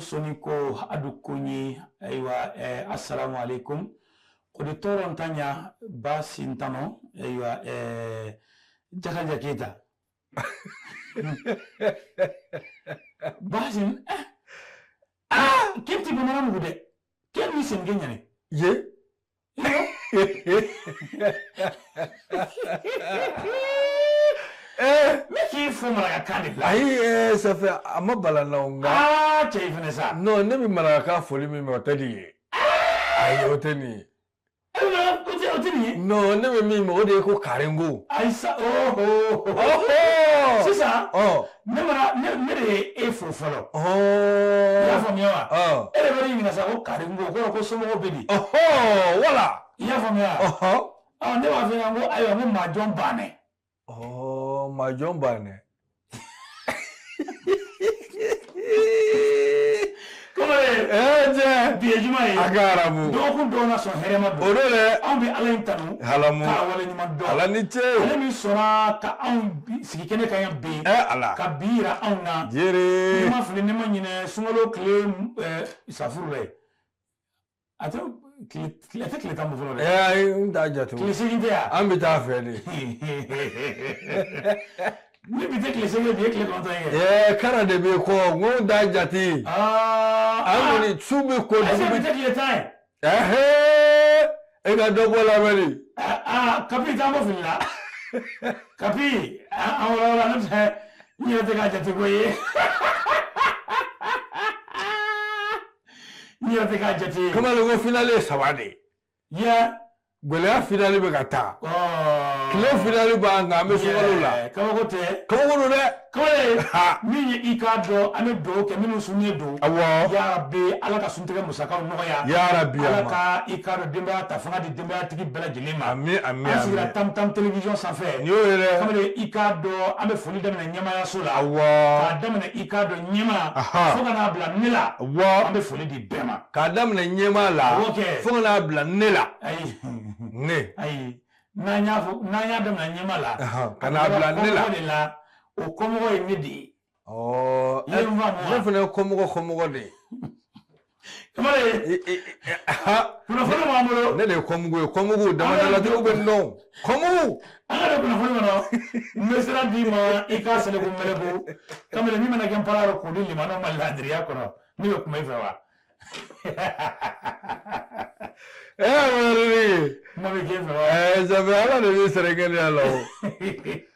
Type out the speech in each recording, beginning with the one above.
Soniko adu koɲi ayiwa assalamu alaikum kodi tɔɔrɔ ntanya baasi ntano ayiwa Jakarija Keyita baasi k'e ti bamanan mugu dɛ k'e b'i sen kɛ ɲɛnɛ ye ne k'i fo marakakan de la. Ayi, ça fait a ma bala n na o, nka. Aa, cɛ i fɛnɛ sa. Non, ne bɛ marakakan foli min mɛn, o tɛ nin ye. Ayi, o tɛ nin ye. O tɛ nin ye. Non, ne bɛ min mɛn, o de ye ko karengo. Ayi sa, oho. Sisan. Ne mana ne de ye e fo fɔlɔ. I y'a faamuya wa? E de bɛ ne ɲininka sa ko karengo, o kɔrɔ ko somɔgɔw bɛ di? Wala. I y'a faamuya wa? Ne b'a f'i ɲɛna ko ayiwa, ko majɔn banɛ. Majɔn banɛ. Kamalen. Cɛ. Bi ye juma ye. A ka arabu. Dɔgɔkun dɔw na sɔn hɛrɛ ma don. O don dɛ. Anw bɛ Ala in tanu. Halamu. K'a waleɲuman dɔn. Ala ni ce. Ale min sɔnna ka anw sigi kɛnɛ kan yan bi. Ala. Ka bi yira anw na. Jere. Ni ma fili, ne ma ɲinɛ, sunkalo tile safuru la ye. A tɛ tile, a tɛ tile 10 bɔ fɔlɔ dɛ. Ayi, n t'a jate. Tile 8 tɛ yan. An bɛ taa fɛ de. Ni bi tɛ tile 8, bi ye tile 9 ye. Kara de bɛ kɔ, n ko n t'a jate. An kɔni su bɛ ko. Est-ce que bi tɛ tile 10 ye? E ka dɔ bɔ lamɛnni. Kapi t'an bɔ fili la. Kapi an wala wala, ne tɛ n yɛrɛ tɛ k'a jate ko ye. N yɛrɛ tɛ k'a jate. Kamalen, ko finale ye 3 de ye. Ye. Gɛlɛya finale bɛ ka taa. Tile finale b'an kan, an bɛ sunkalo la. Kabako tɛ. Kabako don dɛ. Kamalen, min ye i k'a dɔn, an bɛ dugawu kɛ minnu sunnen don. Awɔ. Yarabi, Ala ka suntigɛ musakaw nɔgɔya. Yarabi. Ala ka i k'a dɔn denbaya ta fanga di denbayatigi bɛɛ lajɛlen ma. Ami ami. An sigira Tam Tam télévision sanfɛ. Nin y'o ye dɛ. Kamalen, i k'a dɔn, an bɛ foli daminɛ ɲɛmaayaso la. Awɔ. K'a daminɛ i k'a dɔn ɲɛmaa. Fo ka n'a bila ne la. Awɔ. An bɛ foli di bɛɛ ma. K'a daminɛ ɲɛmaa la. Awɔ kɛ. Fo ka n'a bila ne la. Ayi. Ne. Ayi. N'an y'a fɔ, n'an y'a daminɛ ɲɛmaa la. Ka n'a bila ne la. Kɔmɔgɔ de la, o kɔmɔgɔ ye ne de ye. I ye n faamu wa? Ne fana ye kɔmɔgɔ de ye. Kamalen. Kunnafoni b'an bolo. Ne de ye kɔmugu ye, kɔmugu damadalatigiw bɛ n dɔn. Kɔmugu. An ka don kunnafoni kɔnɔ, n bɛ sira d'i ma i ka sɛnɛko mɛlɛko. Kamalen, min mana kɛ n para k'o di limanaw ma ladiriya kɔnɔ, ne bɛ kuma i fɛ wa? Kuma bɛ k'e fɛ wa? Safi, Ala de b'i sara i kɛnɛya la o.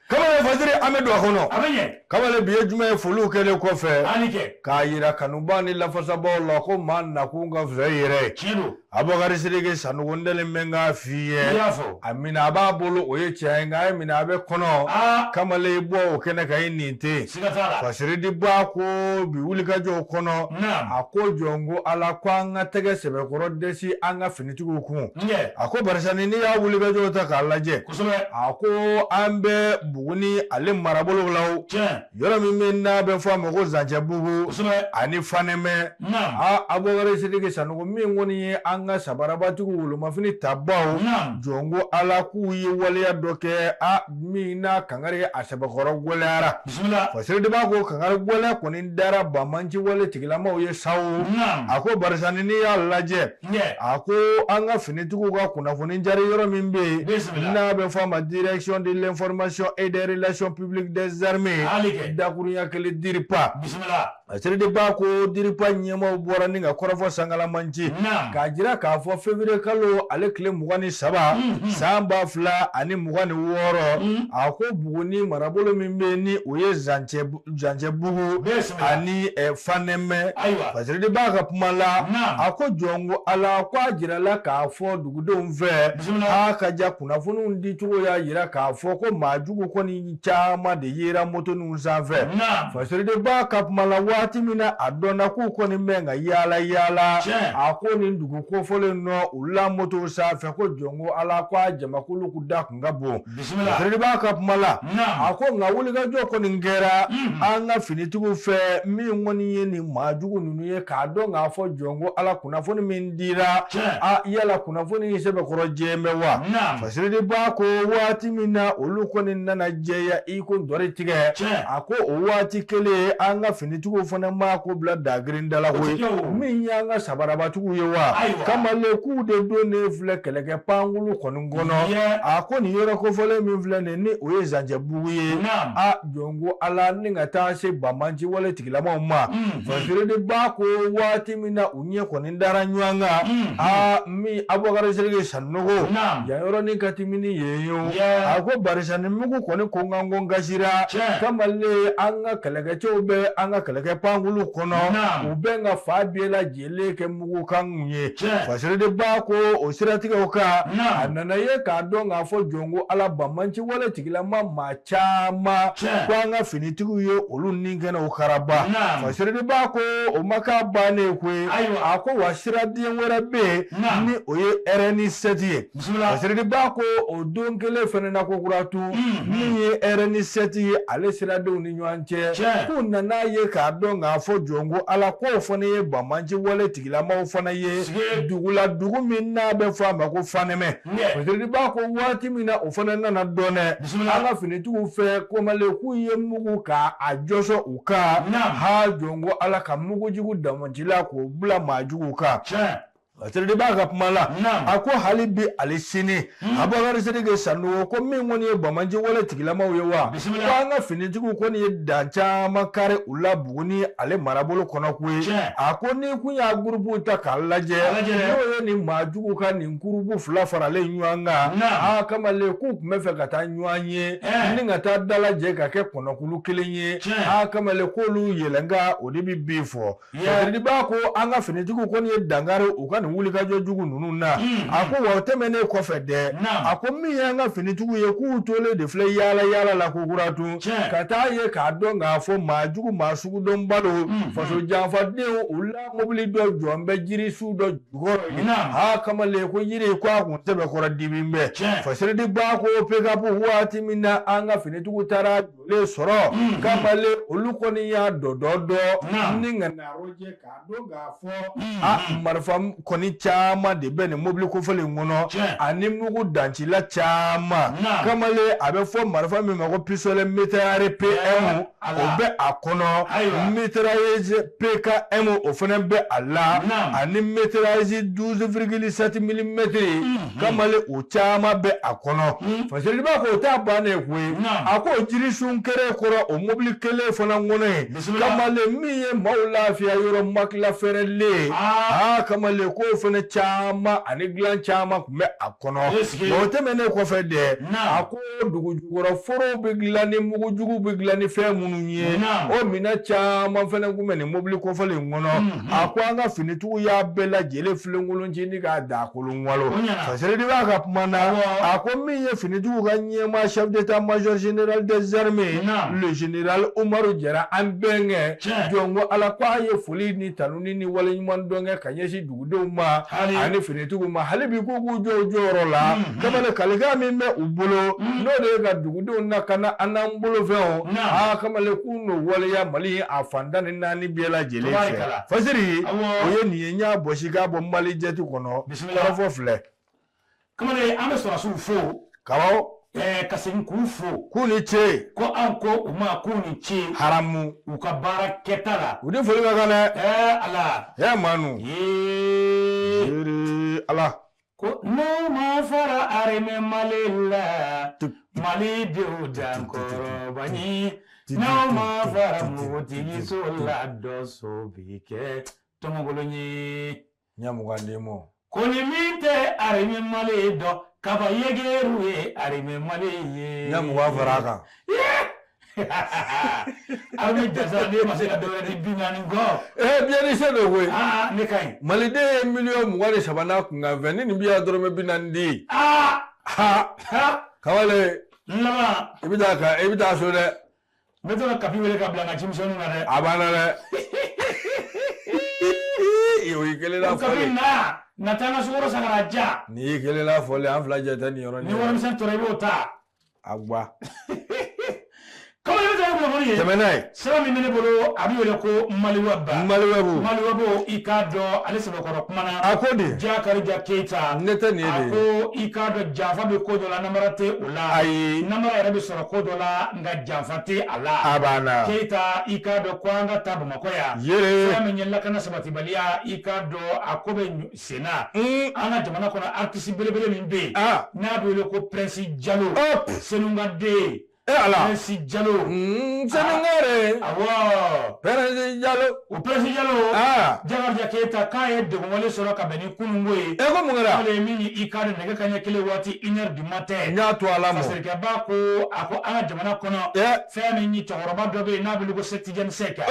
Kamalen, Fasiri, an bɛ don a kɔnɔ. A bɛ ɲɛ. Kamalen, bi ye juma ye, foliw kɛlen kɔfɛ. A ni kɛ. K'a yira kanubaa ni lafasabaaw la ko maa nakun ka fisa i yɛrɛ ye. Tiɲɛ don. Abubakari Sidiki Sanogo, n dalen bɛ n k'a f'i ye. I y'a fɔ. A minɛ a b'a bolo, o ye tiɲɛ ye, nka a ye minɛ a bɛ kɔnɔ. Kamalen, i bɔ o kɛnɛ kan, i nin tɛ yen. Siga t'a la. Fasiri Diba ko bi wulikajɔw kɔnɔ. Naam. A ko jɔn ko Ala ko an ka tɛgɛ sɛbɛkɔrɔ dɛsi an ka finitigiw kun. Ɲɛ. A ko barisa ni n'i y'a wulikajɔw ta k'a lajɛ. Kosɛbɛ. A ko an bɛ Buguni ale marabolo la o. Tiɲɛ. Yɔrɔ min bɛ n'a bɛ fɔ a ma ko Zancɛbugu. Kosɛbɛ. Ani Fanɛmɛ. Naam. Abubakari Sidiki Sanogo, min kɔni ye an ka sabarabatigiw wolomafini tabaw. Naam. Jɔn ko Ala k'u ye waleya dɔ kɛ, min n'a kangari a sɛbɛkɔrɔ gɛlɛyara. Bisimila. Fasiri Diba ko kangari gɛlɛya kɔni dara banbanci wale tigilamaw ye sa o. Naam. A ko barisa ni n'i y'a lajɛ. Ɲɛ. A ko an ka finitigiw ka kunnafoni jari yɔrɔ min bɛ yen. Bisimila. N'a bɛ fɔ a ma direction de l'information et des relations publiques des armées. Hali kɛ. Dakurunya kelen DIRPA. Bisimila. Fasiri Diba ko DIRPA ɲɛmaaw bɔra ni ka kɔrɔfɔ sankalamanci. Naam. K'a jira k'a fɔ février kalo ale tile 23. San 2026. A ko Buguni marabolo min bɛ yen ni o ye Zancɛbugu. Bisimila. Ani Fanɛmɛ. Ayiwa. Fasiri Diba ka kuma la. Naam. A ko jɔn ko Ala ko a jirala k'a fɔ dugudenw fɛ. Bisimila. A ka ja kunnafoniw dicogo y'a jira k'a fɔ ko maa jugu kɔni caman de yera moto ninnu sanfɛ. Naam. Fasiri Diba ka kuma la, waati min na a dɔnna k'u kɔni bɛ ka yaala yaala. Tiɲɛ. A ko nin dugu kofɔlen nɔ u la moto sanfɛ, ko jɔn ko Ala ko a jamakulu da kun ka bon. Bisimila. Fasiri Diba ka kuma la. Naam. A ko nka wulikajɔ kɔni kɛra an ka finitigiw fɛ, min kɔni ye nin maa jugu ninnu ye, k'a dɔn k'a fɔ jɔn ko Ala kunnafoni min dira. Tiɲɛ. Yala kunnafoni in sɛbɛkɔrɔ jɛlen bɛ wa? Naam. Fasiri Diba ko waati min na olu kɔni nana ka jɛya i ko dɔri tigɛ a ko o waati kelen an ka finitigiw fana ma ko bila dagirinda la koyi min y'an ka sabarabatigiw ye wa kamalen k'u de donnen filɛ kɛlɛkɛ pankulu kɔni kɔnɔ a ko nin yɔrɔ kofɔlen min filɛ nin ni o ye Zancɛbugu ye a jɔn ko Ala ni ka taa se banbanci wale tigilamaw ma Fasiriba ko waati min na u ɲɛ kɔni dara ɲɔgɔn kan aa min Abubakari Sidiki Sanogo yan yɔrɔnin ka timi ni yen ye o a ko barisa ni mugu kɔni konkanko kasira kamalen an ka kɛlɛkɛcɛw bɛ an ka kɛlɛkɛ pankulu kɔnɔ u bɛ ka fan bɛɛ lajɛlen kɛ mugukan ye Fasiriba ko o siratigɛw kan a nana ye k'a dɔn k'a fɔ jɔn ko Ala banbanci wale tigilama maa caman ko an ka finitigiw ye olu ni kɛnɛw karaba Fasiriba ko o ma k'a bannen koyi a ko wa siraden wɛrɛ bɛ yen ni o ye RN 7 ye Fasiriba ko o don kelen fana na ko kura tun min ye RN 7 ye ale siradenw ni ɲɔgɔn cɛ k'u nana ye k'a dɔn k'a fɔ jɔn ko Ala k'o fana ye banbanci wale tigilamaw fana ye dugu la dugu min n'a bɛ fɔ a ma ko Fanɛmɛ Fasiriba ko waati min na o fana nana dɔn dɛ an ka finitigiw fɛ kamalen k'u ye mugu k'a jɔsɔ u kan ha jɔn ko Ala ka mugujugu damacila k'o bila maajuguw kan Fasiriba ka kuma la a ko hali bi ali sini Abubakari Sidiki Sanogo ko min kɔni ye banbanci wale tigilamaw ye wa ko an ka finitigiw kɔni ye dan caman kari u la Buguni ale marabolo kɔnɔ koyi a ko n'i kun y'a gurupu ta k'a lajɛ n'o ye nin maajugu ka nin gurupu fila faralen ɲɔgɔn kan aa kamalen k'u tun bɛ fɛ ka taa ɲɔgɔn ye ni ka taa dalajɛ ka kɛ kɔnɔkulu kelen ye aa kamalen k'olu yɛlɛnka o de bɛ bin fɔ Fasiriba ko an ka finitigiw kɔni ye dankari u ka nin wulikajɔ jugu ninnu na a ko wa o tɛmɛnen kɔfɛ dɛ a ko min y'an ka finitigiw ye k'u tolen de filɛ yaala yaala la ko kura tun ka taa ye k'a dɔn k'a fɔ maa jugu maa sugudɔnba don faso janfadenw u la mobili dɔ jɔn bɛ jirisu dɔ jukɔrɔ yen aa kamalen ko jiri ko a kun sɛbɛkɔrɔ dimi bɛ Fasiriba ko pick-up waati min na an ka finitigiw taara le sɔrɔ kamalen olu kɔni y'a dɔ dɔ dɔ ni ka na rɔjɛ k'a dɔn k'a fɔ a marifa kɔni caman de bɛ nin mobili kofɔlen in kɔnɔ ani mugu dancila caman kamalen a bɛ fɔ marifa min ma ko pistolet mitrailleur PM o bɛ a kɔnɔ mitrailleuse PKM o fana bɛ a la ani mitrailleuse 12,7 millimètres kamalen o caman bɛ a kɔnɔ Fasiriba ko o t'a bannen koyi a ko jirisun kɛrɛ kɔrɔ o mobili kelen fana kɔnɔ yen kamalen min ye maaw lafiya yɔrɔ matelas fɛrɛlen ye aa kamalen k'o fana caman ani dilan caman tun bɛ a kɔnɔ o tɛmɛnen kɔfɛ dɛ a ko dugu jukɔrɔ forow bɛ dilan ni mugujugu bɛ dilan ni fɛn minnu ye o minɛn caman fana tun bɛ nin mobili kofɔlen in kɔnɔ a ko an ka finitigiw y'a bɛɛ lajɛlen filenkolon ci ni k'a da kolon walo Fasiriba ka kuma na a ko min ye finitigiw ka ɲɛmaa chef d'état major général des armées le général Umaru Jara an bɛnkɛ jɔn ko Ala ko a ye foli ni tanuni ni waleɲuman dɔn kɛ ka ɲɛsin dugudenw ma ani finitigiw ma hali bi k'u k'u jɔ u jɔyɔrɔ la kamalen kalikan min bɛ u bolo n'o de ye ka dugudenw lakana an n'an bolofɛnw aa kamalen k'u n'o waleya Mali a fan tan ni naani bɛɛ lajɛlen fɛ Fasiri o ye nin ye n y'a bɔsi k'a bɔ Mali jɛti kɔnɔ kɔrɔfɔ filɛ kamalen an bɛ sɔrɔdasiw fo kabaw ka segin k'u fo k'u ni ce ko an ko u ma k'u ni ce haramu u ka baara kɛta la u ni foli ka kan dɛ ala manu ala ko n'u ma fara armée Mali la Malidenw dankɔrɔbaɲi n'aw ma fara mugutigi so la dɔ so bi kɛ tɔmɔkolon ye ɲɛ mugan den mɔ ko ni min tɛ armée Mali dɔn kaba yegeru ye armée Mali ye ɲɛ mugan fara a kan armée jasa ne ma se ka dɔwɛrɛ di 40 kɔ biɲɛni se don koyi aa ne ka ɲi maliden ye 23 miliyɔn n'a kunkan fɛn ni nin bi yan dɔrɔmɛ 40 di aa ha kamalen n laban i bɛ taa so dɛ n bɛ to ka kapi wele ka bila n ka cimisɛnninw na dɛ a banna dɛ o y'i kelen la kapi fɔlen na taa n ka sukaro san ka na ja n'i y'i kelen la fɔlen an fila jɛ tɛ nin yɔrɔ ni warimisɛn tora i b'o ta a gba kamalen bɛ taa kunnafoni kunnafoni ye. Tɛmɛ n'a ye. Sɛbɛn min bɛ ne bolo, a bɛ wele ko Maliweb. Maliweb. Maliweb, i k'a dɔn, ale sɛbɛkɔrɔ kumana. A ko di? Jakarija Keyita. Ne tɛ nin ye de. A ko i k'a dɔn, janfa bɛ ko dɔ la, namara tɛ o la. Ayi. Namara yɛrɛ bɛ sɔrɔ ko dɔ la, nka janfa tɛ a la. A banna. Keyita, i k'a dɔn ko an ka taa Bamakɔ yan. Yere. Fɛn min ye lakana sabatibaliya, i k'a dɔn, a ko bɛ sen na. An ka jamana kɔnɔ, artiste belebele min bɛ yen, n'a bɛ wele ko Prince Jalo. Senunga den. E Ala. Prince Jalo. Senungare. Awɔ. Prince Jalo. O Prince Jalo. Jakarija Keyita k'a ye degunwale sɔrɔ ka bɛn ni kununko ye. E ko mun kɛra? K'ale ye min ye, i k'a dɔn, nɛgɛ kanɲɛ 1 waati, 1h du matin. N y'a to Ala ma. Fasirikɛba ko, a ko an ka jamana kɔnɔ, fɛn min ye cɛkɔrɔba dɔ bɛ yen n'a bɛ wele ko Sɛki Tijani Sɛki.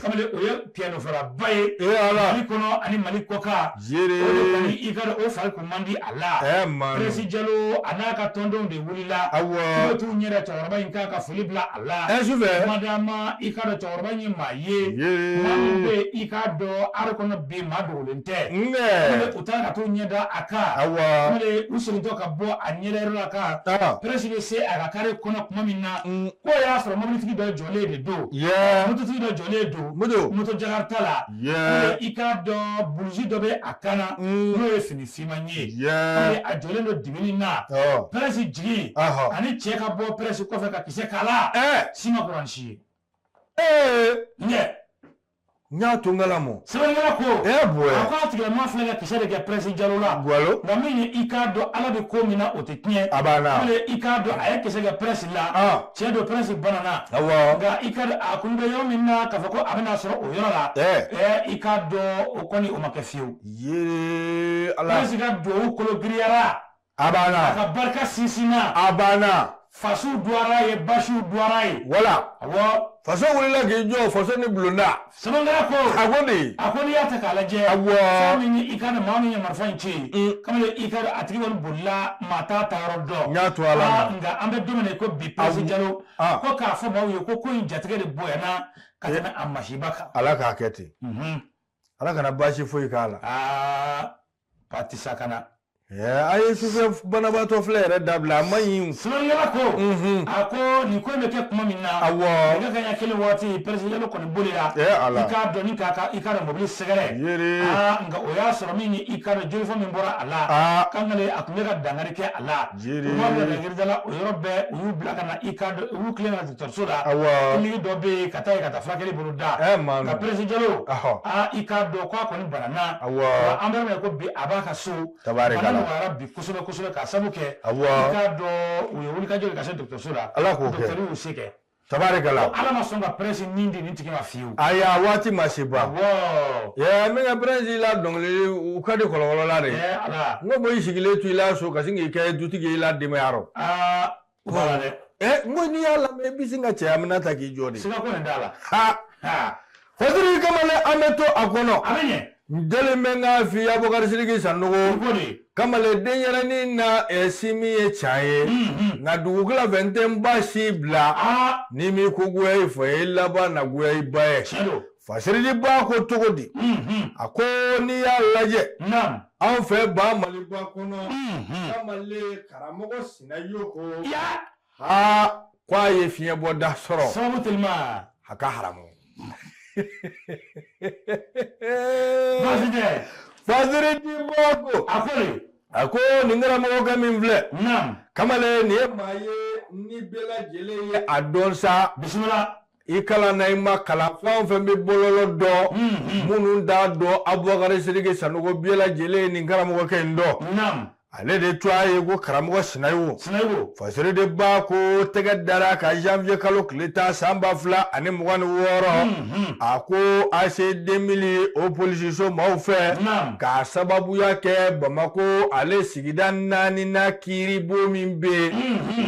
Kamalen o ye piano fɔlaba ye. E Ala. Mali kɔnɔ ani Mali kɔkan. Yere. O de kɔni, i k'a dɔn, o fari kun man di a la. Maa. Prince Jalo a n'a ka tɔndenw de wulila. Awɔ. K'u bɛ t'u ɲɛ da cɛkɔrɔba in kan ka foli bila a la. Sufɛ. Madama, i k'a dɔn, cɛkɔrɔba in ye maa ye. Maa min bɛ yen, i k'a dɔn, art kɔnɔ bi, maa dogolen tɛ. Nɛ. U taara ka t'u ɲɛ da a kan. Awɔ. Kamalen u segintɔ ka bɔ a ɲɛdayɔrɔ la kan. Prince bɛ se a ka carré kɔnɔ tuma min na, k'o y'a sɔrɔ mobilitigi dɔ jɔlen de don. Mototigi dɔ jɔlen don. Moto. Moto Jakarta la. I k'a dɔn, blouse dɔ bɛ a kan na, n'o ye fini finman ye. A jɔlen don dibini na. Prince jigin. Ani cɛ ka bɔ Prince kɔfɛ ka kisɛ k'a la. Si ma kɔrɔ ni si ye. Ɲɛ. N y'a to n kala mɔ. Sɛbɛnnikɛla ko. Bɔɛ. A ko a tigilamɔgɔ filɛ ka kisɛ de kɛ Prince Jalo la. Guwalo. Nka min ye, i k'a dɔn, Ala bɛ ko min na, o tɛ tiɲɛ. A banna. Kamalen, i k'a dɔn, a ye kisɛ kɛ Prince la. Cɛ don, Prince banana. Awɔ. Nka i k'a dɔn, a kun bɛ yɔrɔ min na k'a fɔ ko a bɛna sɔrɔ o yɔrɔ la. I k'a dɔn, o kɔni o ma kɛ fiyewu. Yee Ala. Prince ka duwawu kolo giriyara. A banna. A ka barika sinsinna. A banna. Faso duwara ye, basiw duwara ye. Wala. Awɔ. Faso wulila k'i jɔ, faso ni bulonda. Sɛbɛnnikɛla ko. A ko de. A ko n'i y'a ta k'a lajɛ. Awɔ. Fɛn min ye, i k'a dɔn, maa min ye marifa in ci. Kamalen, i k'a dɔn, a tigi kɔni bolila, maa t'a ta yɔrɔ dɔn. N y'a to Ala ma. Nka an bɛ don min na i ko bi, Prince Jalo. Ko k'a fɔ maaw ye ko in jatigɛ de bonyana ka tɛmɛ a masiba kan. Ala k'a kɛ ten. Ala kana baasi foyi k'a la. Aa, pati sakana. A ye sufɛ banabaatɔ filɛ yɛrɛ dabila, a man ɲi. Sɛbɛnnikɛla ko. A ko nin ko in bɛ kɛ tuma min na. Awɔ. Nɛgɛ kanɲɛ 1 waati, Prince Jalo kɔni bolila. Ala. I k'a dɔn ni k'a ka, i k'a dɔn, mobili sɛgɛrɛ. Yere. Aa, nka o y'a sɔrɔ min ye, i k'a dɔn, jolifɔn min bɔra a la. Kankale a tun bɛ ka dankari kɛ a la. Yere. U m'a bila dankari la, o yɔrɔ bɛɛ u y'u bila ka na, i k'a dɔn, u y'u tilen ka na dɔgɔtɔrɔso la. Awɔ. Clinique dɔ bɛ yen ka taa yen ka taa furakɛli bolo da. Maa. Nka Prince Jalo. Aa, i k'a dɔn k'a kɔni banana. Awɔ. Wa an bɛ yɔrɔ min na ko bi, a b'a ka so. Tabarikala. Bana nɔgɔyara bi kosɛbɛ kosɛbɛ k'a sabu kɛ. Awɔ. I k'a dɔn, u ye wulikajɔ kɛ ka se dɔgɔtɔrɔso la. Ala k'o kɛ. Dɔgɔtɔrɔ y'u se kɛ. Tabarikala. Ala ma sɔn ka Prince nin di nin tigi ma fiyewu. Ayi, a waati ma se ban. Awɔ. Min ka Prince la dɔnkili, u ka di kɔlɔkɔlɔ la de. Ala. N ko bɔ i sigilen to i la so ka sin k'i kɛ dutigi ye i la denbaya rɔ. Aa, o b'a la dɛ. N ko n'i y'a lamɛn, i bɛ sin ka cɛya minɛ ta k'i jɔ de. Siga ko nin t'a la. Ha. Fasiri kamalen, an bɛ to a kɔnɔ. A bɛ ɲɛ. N dalen bɛ n k'a f'i ye, Abubakari Sidiki Sanogo. Ko de. Kamalen, denyɛrɛnin na si min ye can ye. Nka dugukila fɛ, n tɛ n ba si bila. Ni m'i ko goya i fa ye, i laban na goya i ba ye. Tiɲɛ don. Fasiridi ba ko cogo di? A ko n'i y'a lajɛ. Anw fɛ ba Maliba kɔnɔ. Kamalen, karamɔgɔ Sinayoko. Ha, ko a ye fiɲɛbɔda sɔrɔ. Sababu telima. A ka haramu. Baasi tɛ. Fasiridi ba ko. A ko de. A ko nin karamɔgɔkɛ min filɛ. Kamalen, nin ye maa ye ni bɛɛ lajɛlen ye a dɔn sa. Bisimila. I kalan na, i ma kalan, fɛn o fɛn bɛ bɔlɔlɔ dɔn. Minnu t'a dɔn Abubakari Sidiki Sanogo, bɛɛ lajɛlen ye nin karamɔgɔkɛ in dɔn. Ale de to a ye ko karamɔgɔ Sinayigo. Sinayigo. Fasiri de ba ko tɛgɛ dara ka janvier kalo tile 10 san 2026. A ko AC 2000 o polisiso maaw fɛ. K'a sababuya kɛ Bamako ale sigida 4 na kiiribo min bɛ yen.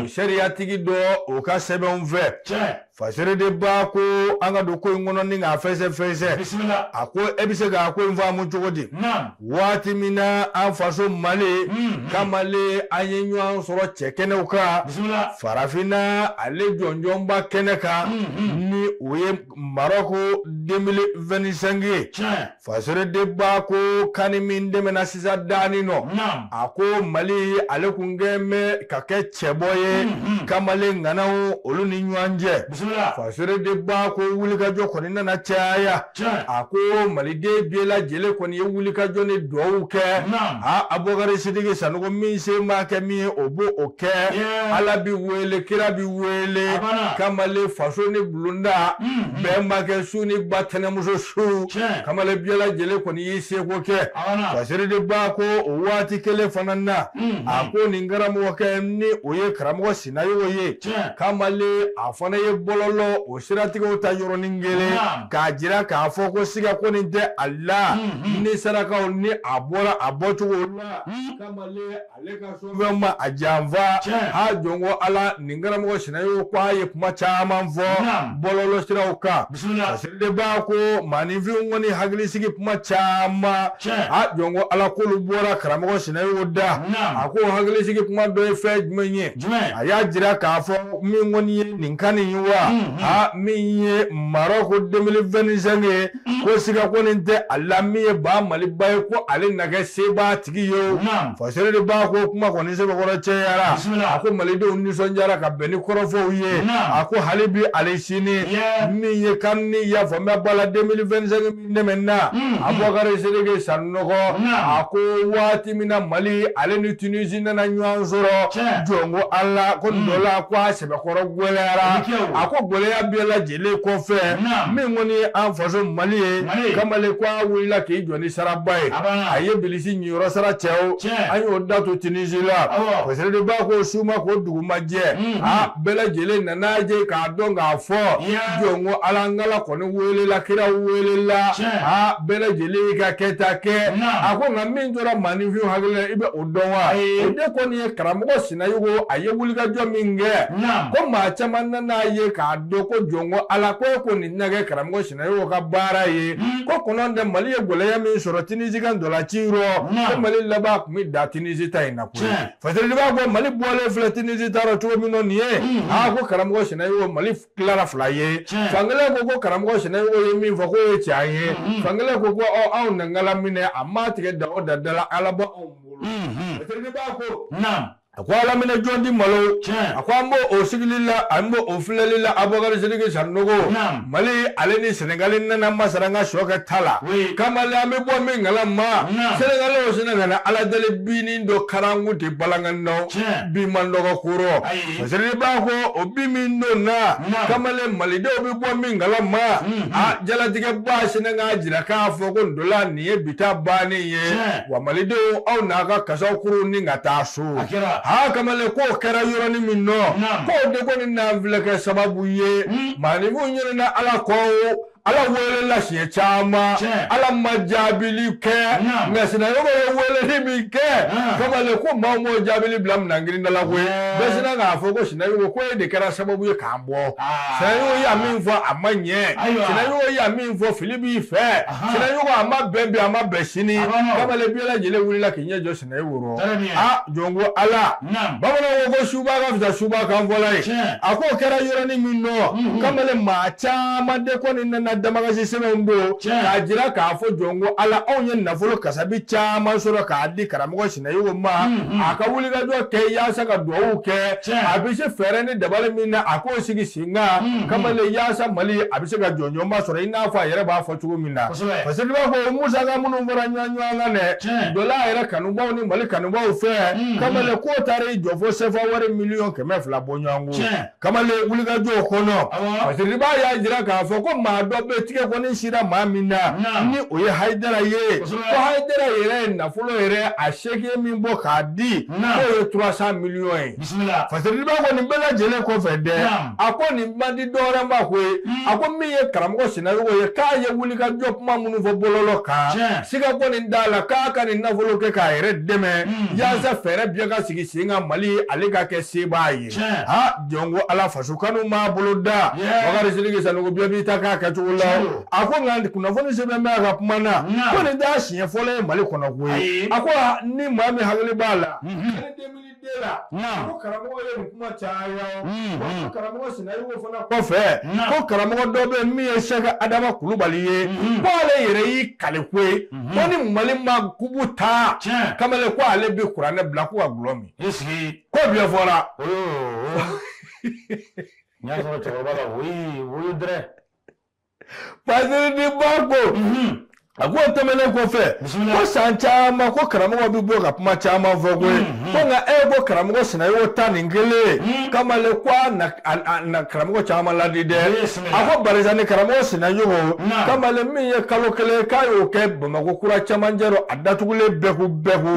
O sariyatigi dɔ o ka sɛbɛnw fɛ. Fasiri de ba ko an ka don ko in kɔnɔ ni k'a fɛsɛ fɛsɛ. Bisimila. A ko e bɛ se k'a ko in faamu cogo di? Waati min na an faso Mali, kamalen, an ye ɲɔgɔn sɔrɔ cɛ kɛnɛw kan. Bisimila. Farafinna ale jɔnjɔnba kɛnɛ kan, ni o ye Maroc 2025 ye. Fasiri de ba ko kani min dɛmɛna sisan daani nɔ. A ko Mali ale kun kɛn bɛ ka kɛ cɛbɔ ye kamalen ŋanaw olu ni ɲɔgɔn cɛ. Bisimila. Fasere ba ko wulikajɔ kɔni nana caya a ko maliden bɛɛ lajɛlen kɔni ye wulikajɔ ni dugawu kɛ a Abubakari Sidiki Sanogo min se maa kɛ min ye o b'o o kɛ Ala bi wele kira bi wele kamalen faso ni bulonda bɛnbakɛ su ni ba tɛnɛmuso su kamalen bɛɛ lajɛlen kɔni y'i seko kɛ Fasere de ba ko o waati kelen fana na a ko nin karamɔgɔkɛ ni o ye karamɔgɔ Sinayogo ye kamalen a fana ye bɔlɔlɔ o siratigɛw ta yɔrɔnin kelen k'a jira k'a fɔ ko siga kɔni tɛ a la ni sarakaw ni a bɔra a bɔcogo la kamalen ale ka sɔnfɛn ma a janfa ha jɔn ko Ala nin karamɔgɔ Sinayogo ko a ye kuma caman fɔ bɔlɔlɔ siraw kan Fasere de ba ko maaninfinw kɔni hakilisigi kuma caman a jɔn ko Ala k'olu bɔra karamɔgɔ Sinayogo da a ko hakilisigi kuma dɔ ye fɛn jumɛn ye a y'a jira k'a fɔ min kɔni ye nin kan nin ye wa a min ye Maroc 2025 ye ko siga kɔni tɛ a la min ye ba Maliba ye ko ale na kɛ sebaa tigi ye o Fasere de ba ko kuma kɔni sɛbɛkɔrɔ cɛyara a ko malidenw nisɔndiyara ka bɛn ni kɔrɔfɔw ye a ko hali bi ale sini min ye kan ni y'a faamuya b'a la 2025 min tɛmɛna Abubakari Sidiki Sanogo a ko waati min na Mali ale ni Tunisie nana ɲɔgɔn sɔrɔ jɔn ko Ala ko dɔ la ko a sɛbɛkɔrɔ gɛlɛyara a ko gɛlɛya bɛɛ lajɛlen kɔfɛ min kɔni ye an faso Mali ye kamalen ko a wulila k'i jɔ ni saraba ye a ye bilisi ɲiyɔrɔ sara cɛw an y'o da to Tunisie la Fasere de ba ko su ma ko dugu ma jɛ a bɛɛ lajɛlen nana jɛ k'a dɔn k'a fɔ jɔn ko Ala n kala kɔni welela kira welela a bɛɛ lajɛlen y'i ka kɛta kɛ a ko nka min tora maaninfinw hakili la i bɛ o dɔn wa o de kɔni ye karamɔgɔ Sinayogo a ye wulikajɔ min kɛ ko maa caman nana ye k'a dɔn ko jɔn ko Ala ko e ko nin tɛna kɛ karamɔgɔ Sinayogo ka baara ye ko kɔnɔ tɛ Mali ye gɛlɛya min sɔrɔ Tunisie ka ntolaci rɔ ko Mali laban tun bɛ da Tunisie ta in na koyi Fasere de b'a ko Mali bɔlen filɛ Tunisie ta rɔ cogo min na nin ye aa ko karamɔgɔ Sinayogo Mali tilara fila ye fankelen ko ko karamɔgɔ Sinayogo ye min fɔ k'o ye tiɲɛ ye fankelen ko ko anw na minɛ a ma tigɛ da o da da la Ala bɔ anw bolo Fasere de b'a ko a ko ala minɛ jɔn di malo a ko an b'o o sigili la an b'o o filɛli la Abubakari Sidiki Sanogo Mali ale ni Senegali nana masara n ka sɔ kɛ ta la kamalen an bɛ bɔ min kalama Senegali o Senegali ala deli binnin dɔ karanku tɛ balangan nɔ bi man dɔgɔ kɔrɔ Fasere b'a ko o bi min donna kamalen malidenw bɛ bɔ min kalama a jalatigɛba Senegali jira k'a fɔ ko ntola nin ye bi ta bannen ye wa malidenw aw n'a ka kasaw kuru ni ka taa so ha kamalen k'o kɛra yɔrɔnin min nɔ k'o de kɔni n'an filɛ kɛ sababu ye maaninfinw ɲinɛna Ala kɔ Ala welela siɲɛ caman Ala ma jaabili kɛ nka Sinayogo ye weleli min kɛ kamalen ko maaw m'o jaabili bila minɛn girinda la koyi bɛɛ sinna k'a fɔ ko Sinayogo ko e de kɛra sababu ye k'an bɔ Sinayogo y'a min fɔ a ma ɲɛ Sinayogo y'a min fɔ fili b'i fɛ Sinayogo a ma bɛn bi a ma bɛn sini kamalen bɛɛ lajɛlen wulila k'i ɲɛ jɔ Sinayogo rɔ a jɔn ko Ala bamananw ko ko suba ka fisa suba kan fɔla ye a k'o kɛra yɔrɔnin min nɔ kamalen maa caman de kɔni nana damakasi sɛbɛnw don k'a jira k'a fɔ jɔn ko Ala anw ye nafolo kasabi caman sɔrɔ k'a di karamɔgɔ Sinayogo ma a ka wulikajɔ kɛ yaasa ka dugawu kɛ a bɛ se fɛɛrɛ ni dabali min na a k'o sigi sen kan kamalen yaasa Mali a bɛ se ka jɔnjɔnba sɔrɔ i n'a fɔ a yɛrɛ b'a fɔ cogo min na parce que b'a fɔ musaka minnu fɔra ɲɔgɔn ɲɔgɔn kan dɛ dɔla a yɛrɛ kanubaw ni Mali kanubaw fɛ kamalen k'o taara i jɔ fo sefa wari miliyɔn 200 bɔ ɲɔgɔn kɔ kamalen wulikajɔw kɔnɔ parce que b'a y'a jira k'a fɔ ko maa dɔ bɛ tigɛ kɔni sira maa min na ni o ye Hayidara ye ko Hayidara yɛrɛ ye nafolo yɛrɛ a seegin min bɔ k'a di k'o ye 300 miliyɔn ye Fasiriba ko nin bɛɛ lajɛlen kɔfɛ dɛ a ko nin man di dɔwɛrɛ ma koyi a ko min ye karamɔgɔ Sinayogo ye k'a ye wulikajɔ kuma minnu fɔ bɔlɔlɔ kan siga kɔni t'a la k'a ka nin nafolo kɛ k'a yɛrɛ dɛmɛ yaasa fɛɛrɛ bɛɛ ka sigi sen kan Mali ale ka kɛ sebaa ye ha jɔn ko Ala faso kanu m'a bolo da Bakari Sidiki Sanogo bɛɛ b'i ta k'a kɛcogo la a ko nka kunnafoni sɛbɛn bɛ a ka kuma na ko nin t'a siɲɛ fɔlɔ ye Mali kɔnɔ koyi a ko ni maa min hakili b'a la la ko karamɔgɔ ye nin kuma caya ko karamɔgɔ Sinayogo fana kɔfɛ ko karamɔgɔ dɔ bɛ min ye Sɛki Adama Kulubali ye ko ale yɛrɛ y'i kali koyi ko ni Mali ma kupu ta kamalen ko ale bɛ kuranɛ bila ko ka gulɔ min ko bɛɛ fɔra. N y'a sɔrɔ cɛkɔrɔba la woyi woyo dɛrɛ. Fasiridi ba ko a ko o tɛmɛnen kɔfɛ ko san caman ko karamɔgɔ bɛ bɔ ka kuma caman fɔ koyi ko nka e ko karamɔgɔ Sinayogo 11 kamalen ko a na karamɔgɔ caman ladi dɛ a ko barisa ni karamɔgɔ Sinayogo kamalen min ye kalo kelen k'a y'o kɛ Bamakɔ kura camancɛ rɔ a datugulen bɛku bɛku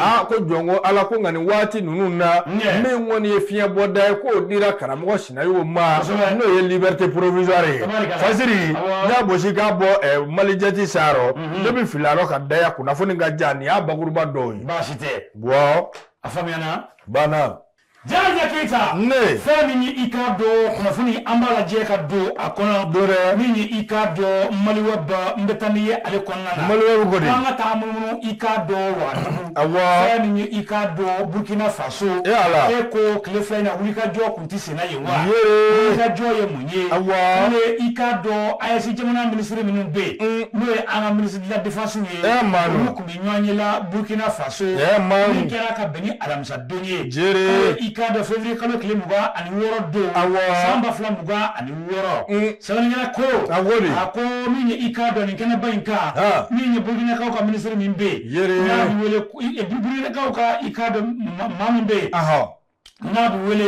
aa ko jɔn ko Ala ko nka nin waati ninnu na min kɔni ye fiɲɛ bɔda ye k'o dira karamɔgɔ Sinayogo ma n'o ye liberté provisoire ye Fasiri n y'a gosi k'a bɔ Malijet sa rɔ ne bɛ fili a rɔ ka daya kunnafoni ka jan nin y'a bakuruba dɔw ye baasi tɛ bɔ a faamuyana banna. Jaraja Keyita ne fɛn min ye i k'a dɔn kunnafoni an b'a lajɛ ka don a kɔnɔ don dɛ min ye i k'a dɔn Maliweb n bɛ taa n'i ye ale kɔnɔna na Maliweb ko di an ka taa munumunu i k'a dɔn Wagadugu awɔ fɛn min ye i k'a dɔn Burkina Faso e ala e ko tile fila in na wulikajɔ kun tɛ senna yen wa yee wulikajɔ ye mun ye awɔ n'o ye i k'a dɔn AES jamana minisiri minnu bɛ yen n'o ye an ka ministre de la défense ye e Manu olu tun bɛ ɲɔgɔn ye la Burkina Faso e Manu min kɛra ka bɛn ni alamisa don ye jere i k'a dɔn février kalo tile 26 don awɔ san 2026 sɛbɛnnikɛla ko a ko di a ko min ye i k'a dɔn nin kɛnɛba in kan min ye Burkinakaw ka minisiri min bɛ yen yere n'a bɛ wele Burkinakaw ka i k'a dɔn maa min bɛ yen ahɔ n'a bɛ wele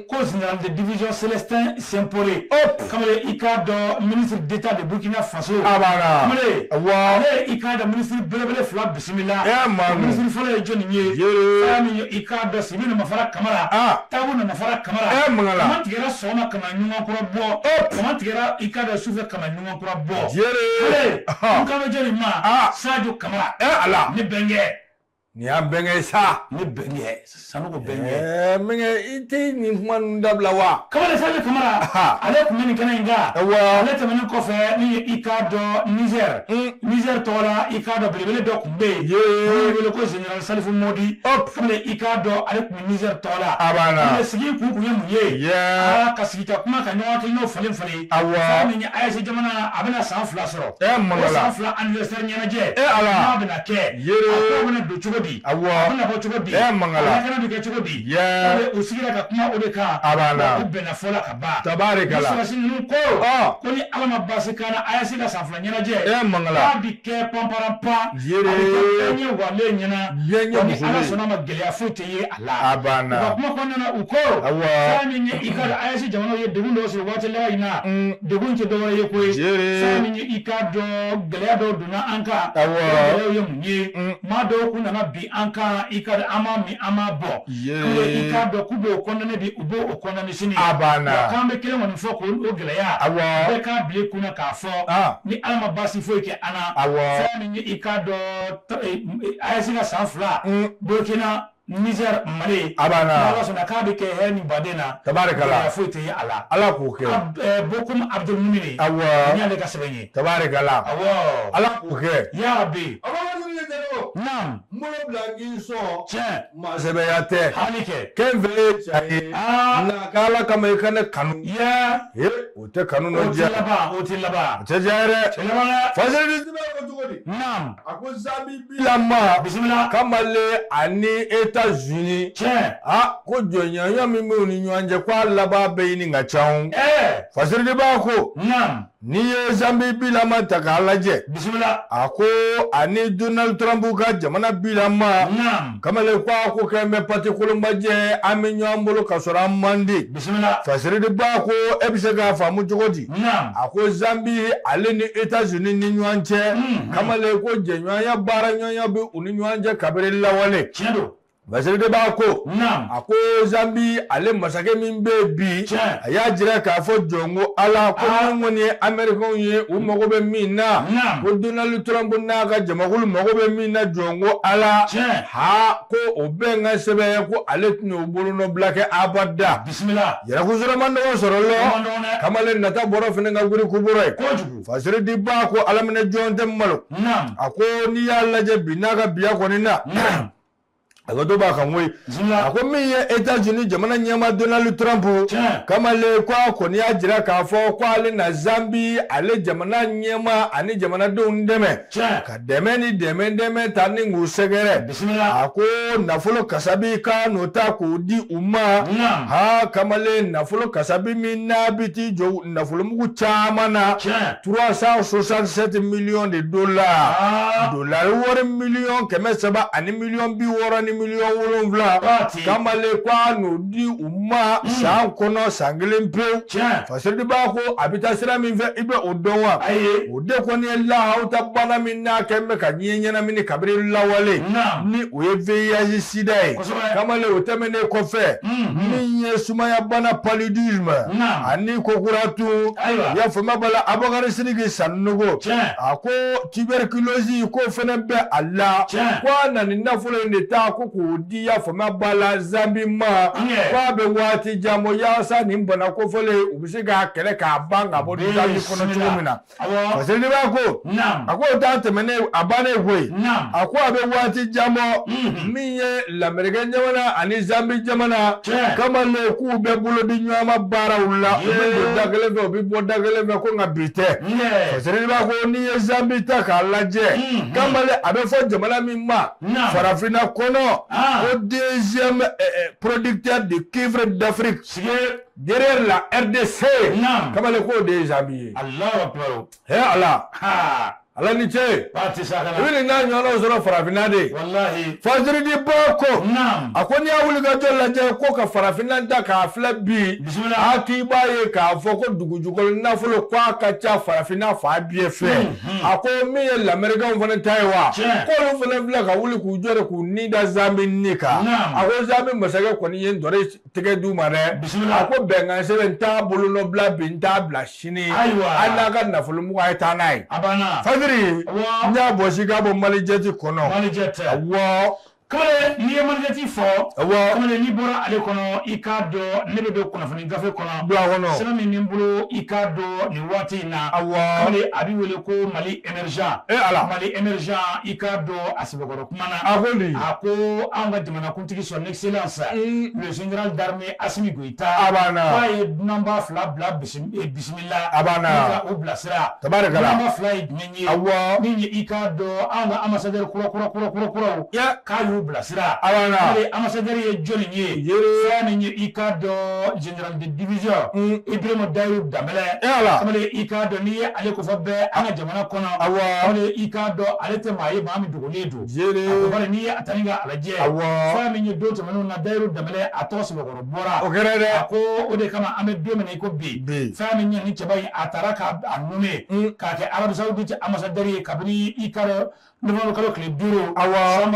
ko général de division Célestin Simporé kamalen i k'a dɔn ministre d'État de Burkina Faso a banna kamalen awɔ ale i k'a dɔn ministre belebele fila bisimila e Manu ministre fɔlɔ ye jɔnni ye yere fɛn min ye i k'a dɔn Sibi Namafara Kamara Tabu Namafara Kamara e Mangala kama tigɛra sɔgɔma kama ɲuman kura bɔ kama tigɛra i k'a dɔn sufɛ kama ɲuman kura bɔ jere n kan bɛ jɔnni ma Sadio Kamara e ala ne bɛnkɛ nin y'an bɛnkɛ ye sa ne bɛnkɛ Sanogo bɛnkɛ ɛɛ mɛnkɛ i tɛ nin kuma ninnu dabila wa Kamalen Sadio Kamara ale tun bɛ nin kɛnɛ in kan awɔ ale tɛmɛnen kɔfɛ min ye i k'a dɔn Niger Niger tɔgɔ la i k'a dɔn belebele dɔ tun bɛ yen yee min wele ko général Salifu Modi kamalen i k'a dɔn ale tun bɛ Niger tɔgɔ la a banna kamalen sigi kun ye mun ye yee aa ka sigi ka kuma ka ɲɔgɔn hakilinaw falen falen awɔ fɛn min ye AES jamana a bɛna san 2 sɔrɔ e o san Mangala 2 anniversaire ɲɛnajɛ e ala n'a bɛna kɛ yere a ko bɛna don cogo di awɔ a bɛna bɔ cogo di e Mangala a lakana bɛ kɛ cogo di yee u sigira ka kuma o de kan a banna u bɛnna fɔ la ka ban tabarikala sɔrɔdasi ninnu ko ko ni Ala ma baasi k'an na AES ka san 2 ɲɛnajɛ e Mangala k'a bi kɛ panparanpan yere a bɛ kɛ bɛɛ ɲɛ walen ɲɛna bɛɛ ɲɛ wa ni Ala musolen sɔnna ma gɛlɛya foyi tɛ ye a la a u ka banna kuma kɔnɔna na u ko awɔ fɛn min ye i k'a dɔn AES jamanaw ye degun dɔw sɔrɔ waati laban in na degun tɛ dɔwɛrɛ ye koyi jere fɛn min ye i k'a dɔn gɛlɛya dɔw donna an kan awɔ o gɛlɛyaw ye mun ye maa dɔw kun nana bin an kan i k'a dɔn an m'a min an m'a bɔ i yere k'a dɔn k'u b'o condamné bi u b'o condamné sini a wa banna k'an bɛ kelen kɔni fɔ k'o gɛlɛya awɔ bɛɛ k'a bila i kunna k'a fɔ ni Ala ma baasi foyi kɛ an na awɔ fɛn min ye i k'a dɔn AES ka san 2 Burkina Niger Mali a banna n'Ala sɔnna k'a bɛ kɛ hɛrɛ ni baden na tabarikala gɛlɛya foyi tɛ ye a la Ala k'o kɛ Bokum Abdulmumini awɔ nin y'ale ka sɛbɛn ye tabarikala awɔ Ala k'o kɛ ya Rabbi naam n bolo bila n k'i sɔn tiɲɛ maa sɛbɛya tɛ hali kɛ kɛn fɛ ye cɛ ye nka k'Ala kama i ka ne kanu ya ee o tɛ kanu o nɔ tɛ diya laban o tɛ laban o tɛ diya yɛrɛ tɛ laban dɛ Fasiridi sɛbɛn ko cogo di naam a ko Zambi bilama bisimila kamalen ani États-Unis tiɲɛ a ko jɔnɲɔgɔnya min b'u ni ɲɔgɔn cɛ ko a laban bɛ ɲini ka ca o Fasiridi b'a ko naam n'i ye Zambi bilama ta k'a lajɛ bisimila a ko ani Donald Trump ka jamana bilama naam kamalen ko a ko kɛ n bɛ pati kolonbajɛ an bɛ ɲɔgɔn bolo ka sɔrɔ an man di bisimila Fasiridi b'a ko e bɛ se k'a faamu cogo di naam a ko Zambi ale ni États-Unis ni ɲɔgɔn cɛ kamalen ko jɛɲɔgɔnya baaraɲɔgɔnya bɛ u ni ɲɔgɔn cɛ kabini lawale tiɲɛ don Fasiridi b'a ko naam a ko Zambi ale masakɛ min bɛ yen bi tiɲɛ a y'a jira k'a fɔ jɔn ko Ala ko min kɔni ye Américains ye u mago bɛ min na naam ko Donald Trump n'a ka jamakulu mago bɛ min na jɔn ko Ala tiɲɛ ha ko o bɛn ka sɛbɛn ko ale tɛna o bolonɔbila kɛ abada bisimila yɛrɛkun sɔrɔ man nɔgɔn sɔrɔ o lɔ man dɔgɔn dɛ kamalen nata bɔra fana ka wuli kubɔrɔ ye kojugu Fasiridi ba ko ala minɛ jɔn tɛ malo naam a ko n'i y'a lajɛ bi n'a ka biya kɔni na naam A ko dɔ b'a kan koyi. A ko min ye États-Unis jamana ɲɛmaa Donald Trump, kamalen, ko a kɔni y'a jira k'a fɔ ko ale na Zambie, ale jamana ɲɛmaa ani jamanadenw dɛmɛ ka dɛmɛ ni dɛmɛ ta ni k'u sɛgɛrɛ. A ko nafolo kasabi k'a n'o ta k'o di u ma. Ha, kamalen, nafolo kasabi min n'a bɛ t'i jɔ nafolomugu caman na, 367 millions de dollars, dollar wari 360 700 000. Kamalen, ko a n'o di u ma san kɔnɔ, san kelen pewu. Fasiriba ko a bɛ taa sira min fɛ, i bɛ o dɔn wa? O de kɔni ye lahawuta bana min n'a kɛn bɛ ka diɲɛ ɲɛnamini kabini lawale, ni o ye VIH sida ye. Kamalen, o tɛmɛnen kɔfɛ, min ye sumaya bana, paludisme, ani kokura tun, i y'a faamuya b'a la. Abubakari Sidiki Sanogo, a ko tuberculose ko fɛnɛ bɛ a la, ko a na nin nafolo in de ta ko k'o di, i y'a faamuya b'a la, Zambi ma, ko a bɛ waati jan bɔ yaasa nin bana kofɔlen u bɛ se k'a kɛlɛ k'a ban ka bɔ Zambi kɔnɔ cogo min na. Parce que n'i b'a ko, a ko o t'a tɛmɛnen a bannen koyi. A ko a bɛ waati jan bɔ, min ye Lamerikɛn jamana ani Zambi jamana, kamalen, k'u bɛ bolo di ɲɔgɔn ma baaraw la, u bɛ don da kelen fɛ, u bɛ bɔ da kelen fɛ, ko nka bi tɛ. Parce que n'i b'a ko n'i ye Zambi ta k'a lajɛ, kamalen, a bɛ fɔ jamana min ma farafinna kɔnɔ ko deuxième producteur de cuivre d'Afrique derrière la RDC, kamalen, k'o de ye Zambi ye. He Ala, Ala ni ce, i bɛ nin n'a ɲɔgɔnnaw sɔrɔ farafinna de. Fajiridi ba ko, a ko n'i y'a wuli ka jɔ lajɛ ko ka farafinna ta k'a filɛ bi, a k'i b'a ye k'a fɔ ko dugujukɔrɔ nafolo ko a ka ca farafinna fan bɛɛ fɛ. A ko min ye lamɛrikɛnw fana ta ye wa, k'olu fana filɛ ka wuli k'u jɔ de k'u ni da Zambi ni kan. A ko Zambi masakɛ kɔni ye n dɔre tɛgɛ d'u ma dɛ. A ko bɛnkan sɛbɛn n t'a bolonɔ bila bi, n t'a bila sini. Hali n'a ka nafolomugu, a ye taa n'a ye. Fajiri, n y'a bɔsi k'a bɔ Malijɛti kɔnɔ. Awɔ. Kamalen, n'i ye Malijɛti fɔ, kamalen, n'i bɔra ale kɔnɔ, i k'a dɔn ne bɛ don kunnafoni gafe kɔnɔ. Bila kɔnɔ. Sɛbɛn min bɛ n bolo, i k'a dɔn nin waati in na. Kamalen, a bɛ wele ko Mali émergent. E Ala. Mali émergent, i k'a dɔn a sɛbɛkɔrɔ kuma na. A ko di? A ko anw ka jamanakuntigi, son excellence le général d'armée Assimi Goïta. A banna. K'a ye dunanba fila bila bisimila. A banna. Ni ka o bilasira. Tabarikala. Dunanba fila ye jumɛn ye? Min ye, i k'a dɔn, anw ka ambassadeur kura kura kura kura kuraw. K'a y'u bilasira. A banna. Kamalen, ambassadeur ye jɔnni ye? Fɛn min ye, i k'a dɔn, général de division Ibrahima Dayiru Danbɛlɛ. E Ala. Kamalen, i k'a dɔn n'i ye ale kofɔ bɛɛ an ka jamana kɔnɔ. Kamalen, i k'a dɔn ale tɛ maa ye maa min dogolen don. A ko bari n'i ye a ta ni k'a lajɛ. Fɛn min ye, don tɛmɛnenw na, Dayiru Danbɛlɛ a tɔgɔ sɛbɛkɔrɔ bɔra. O kɛra dɛ. A ko o de kama an bɛ don min na i ko bi. Fɛn min ye nin cɛba in, a taara k'a nommé k'a kɛ Arabie Saoudite ambassadeur ye kabini, i k'a dɔn, novembre kalo tile 5. San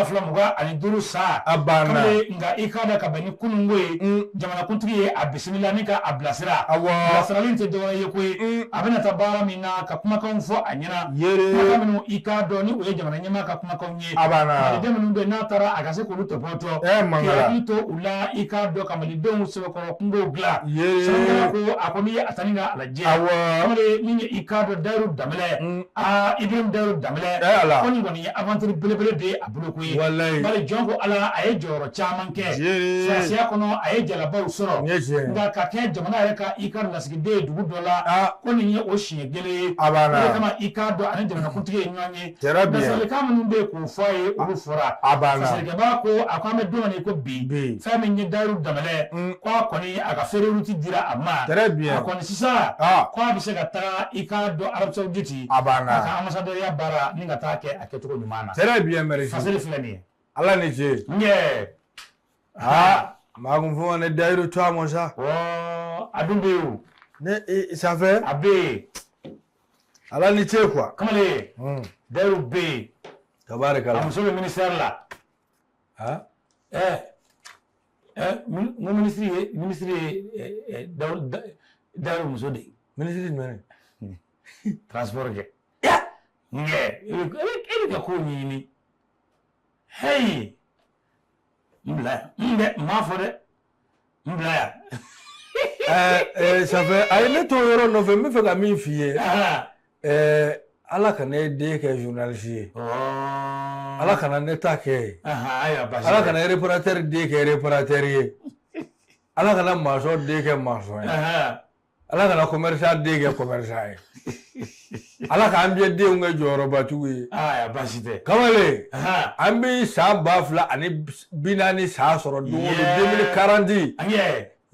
2025 san. A banna. Kamalen, nka i k'a dɔn ka bɛn ni kununko ye, jamanakuntigi ye a bisimila ni ka a bilasira. Bilasirali in tɛ dɔwɛrɛ ye koyi, a bɛna taa baara min na, ka kumakanw fɔ a ɲɛna. Kumakan minnu, i k'a dɔn, ni o ye jamana ɲɛmaa ka kumakanw ye. A banna. Maliden minnu bɛ yen n'a taara a ka se k'olu tɔpɔtɔ. Mangala. K'i hakili to u la, i k'a dɔn, ka malidenw sɛbɛkɔrɔ kungow dilan. Sɛbɛnnikɛla ko, a ko n'i ye a ta ni k'a lajɛ. Kamalen, min ye, i k'a dɔn, Dayiru Danbɛlɛ. Aa, Ibrahim Dayiru Danbɛlɛ. E Ala. Ko nin kɔni ye aventure belebele de ye a bolo koyi. Bari jɔn ko Ala, a ye jɔyɔrɔ caman kɛ. Siyasiya kɔnɔ, a ye jalabaw sɔrɔ. Nin ye tiɲɛ ye. Nka ka kɛ jamana yɛrɛ ka i ka lasigiden ye dugu dɔ la. Ko nin ye o siɲɛ kelen ye. A banna. O de kama, i k'a dɔn, ani jamanakuntigi ye ɲɔgɔn ye. Très bien. Bilasiralikan minnu bɛ yen k'o fɔ a ye, olu fɔra. A banna. Fasalikɛbaa ko, a ko an bɛ don min na i ko bi. Fɛn min ye Dayiru Danbɛlɛ. Ko a kɔni a ka feuille de route dira a ma. Très bien. A kɔni sisan. Ko a bɛ se ka taga, i k'a dɔn, Arabie Saoudite. A banna. A ka ambassadeur baara ni ka taa kɛ a kɛcogo ɲuman na. Très bien, merci. Fasiri filɛ nin ye. Ala ni ce. Ɲɛ. Aa, maa kun fɔ ne Dayiru to a ma sa. Wɔɔ, a dun bɛ yen o. Ne ça fait. A bɛ yen. Ala ni ce quoi. Kamalen. Dayiru bɛ yen. Tabarikala. A muso bɛ ministère la. Ɛ n ko ministre ye Dayiru muso de ye. Ministre jumɛn? Transport kɛ. Ɲɛ, e bɛ ka ko ɲɛɲini. Heyi, n bila yan n bɛ n m'a fɔ dɛ, n bila yan. Ça fait, a ye ne to yɔrɔ nɔfɛ, n bɛ fɛ ka min f'i ye. Ala kana e den kɛ journaliste ye. Ala kana ne ta kɛ ye. Ala kana réparateur den kɛ réparateur ye. Ala kana maçon den kɛ maçon ye. Ala kana commerçant den kɛ commerçant ye. Ala k'an bɛɛ denw kɛ jɔyɔrɔbatigiw ye. Ayiwa, baasi tɛ. Kamalen, an bɛ san 2040 san sɔrɔ don o don, 2040.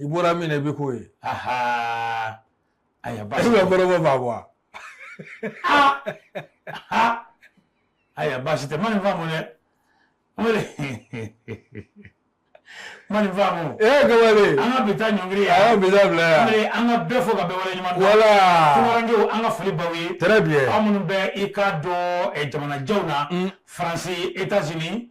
I bɔra min na, i bɛ k'o ye. Ayiwa, E baasi bɛ tɛ. kɔrɔbɔ faamu wa? Ayiwa, baasi tɛ. Ma nin faamu dɛ. Ma nin faamu. Ee kamalen. An ka bi ta ɲɔngiri A yan. y'a bi ta bila yan. Kamalen, an ka bɛɛ fo ka bɛɛ waleɲuman dɔn. Voilà. Tunkarankew, an ka foli b'aw ye. Très bien. Aw minnu bɛ i ka dɔn jamanajanw na, Faransi, États-Unis,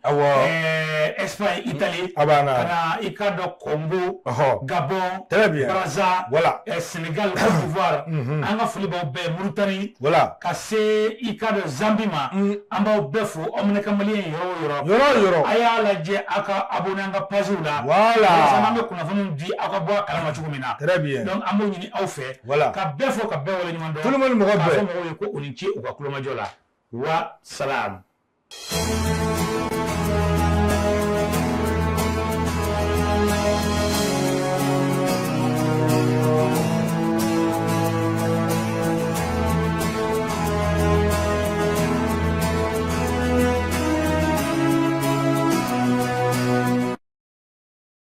Espagne, Italie, A banna. ka na i ka dɔn Congo, Gabon, Très bien. Brazza, Voilà. Sénégal, Côte d'Ivoire, an ka foli b'aw bɛɛ, Mauritanie, Voilà. ka se i ka dɔn Zambie ma, an b'aw bɛɛ fo, aw minɛ ka maliyɛn yɔrɔ o yɔrɔ. Yɔrɔ o yɔrɔ. A y'a lajɛ aw ka abonné an ka page la. Voilà. Walasa n'an bɛ kunnafoniw di, aw ka bɔ a kalama cogo min na. Très bien. Donc an b'o ɲini aw fɛ. Voilà. Ka bɛɛ fo ka bɛɛ waleɲuman dɔn. Tout le monde, mɔgɔ K'a bɛɛ. fɔ mɔgɔw ye ko u ni ce u ka kulomajɔ la. Wa salam.